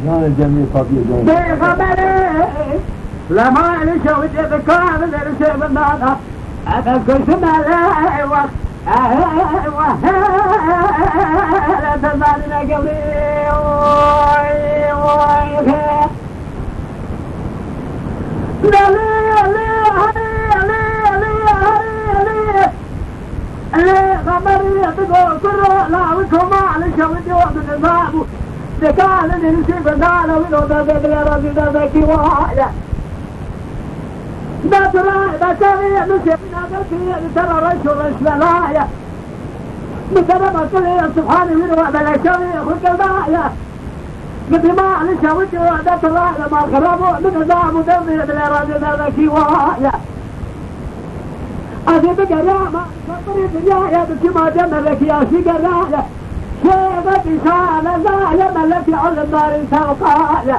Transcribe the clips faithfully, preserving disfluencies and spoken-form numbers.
Canê cemî Fatiyê can. Pêxemberê, lema li şewitê bi kar li rişê bindana. Ebe kuştime lê wek, ehe, wek, te zanîne gewrî, oy, oy, he. Lê, lê, lê, herî, lê, lê, herî, lê. Lê xeberî digo kuro lawik homa li şewitî û bi nizam û dikane nirîsî bi nane wî lo derdê dilê re zî derdekî waye. Destûra beşerî min şevîna destî li ser reş û reşvelaye. Bi serema kilê subhanî wî lo beleşerî xwe keldaye. Gidî ma li şewitî û destûra li mal xirab û min nizam û derdê dilê re zî derdekî waye. Ez ê bigeriyama, serberî dinyayê bi çima de melekî yaşî geriyayê. Şêxekî şanezayê melekî ilimdarî tevqayê.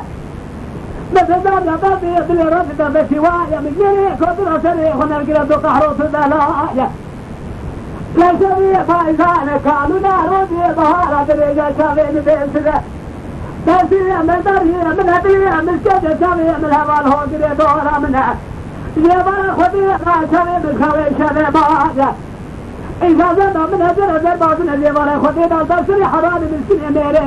Bi dizan de berdî dilê re dide vekî wayê. Min gerê kotira serê hunergire du qehro tu belayê. Leşerî payzane kanûne rojê bahara dirêje çavê min bê sire. Destê min deriyê min hebiyê min şkece çavê min heval hogirê dora min e. Lêvara Xwedê ra çavê min xewê şevê baye. Îcaze da min hezir hezir bazine lêvara Xwedê da da sirî hevalê min sirê mêrê.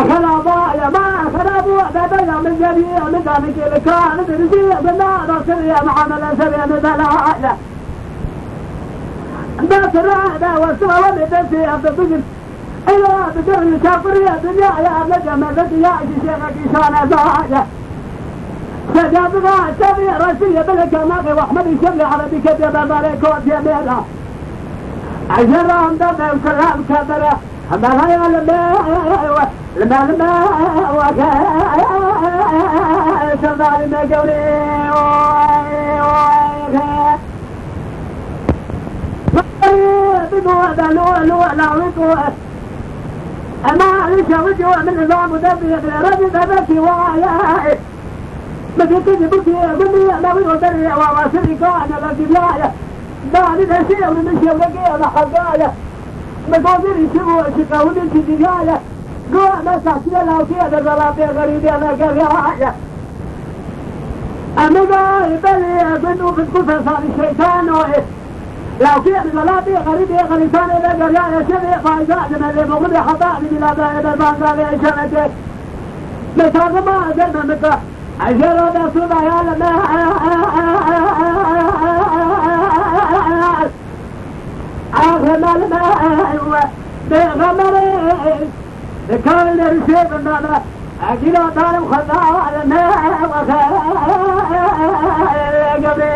Xeraba ya ma xerabû bebe ya min zevî min da min kê li kan dirijî bi na da sirê muamele serê min belaye. Da sirê da wesîle wele destê ev de bigin. Eywa, bi dor li çakurê dinyayê, ev ne cemedetî ya, ji şêxekî şanezayê. Seca biga çavê resî ye, belê kemaxê Ehmedî Şevlî Erebî ketiye berbarê kotiyê mêra. Ejeran de ben kiram kebere, hemberaya li me, li me, li me, weke, serdalî me gewrê, oy, oy, oy. Ema li şewit yo min nizam û derdê dilê re zî derdekî waye. Min dî tu jî bikî, min dî ema wî ro derê ewa wasirî ka ene ve dîlaye. Danî de şêw li min şêwrekê eve hezaye. Min gozirî çi bû, şi qewimî çi dîlaye. Go eme saxtiye lawkê eve zelatê xerîbê eve geriyaye. Eme gayê belê eve nû fitku fesanî şeytano e. Lawkê bi welatê xerîbê xerîstanê de geriya eşevê fayda dime lê moxibê heta bi mîladayê de bangavê eşevekê. Mesazima ezer me mika. Ejera de suda ya li me. Axemel me. Pêxemberê. Dikar li rişê bindana, egîra darim xwedar me wexe, gebrê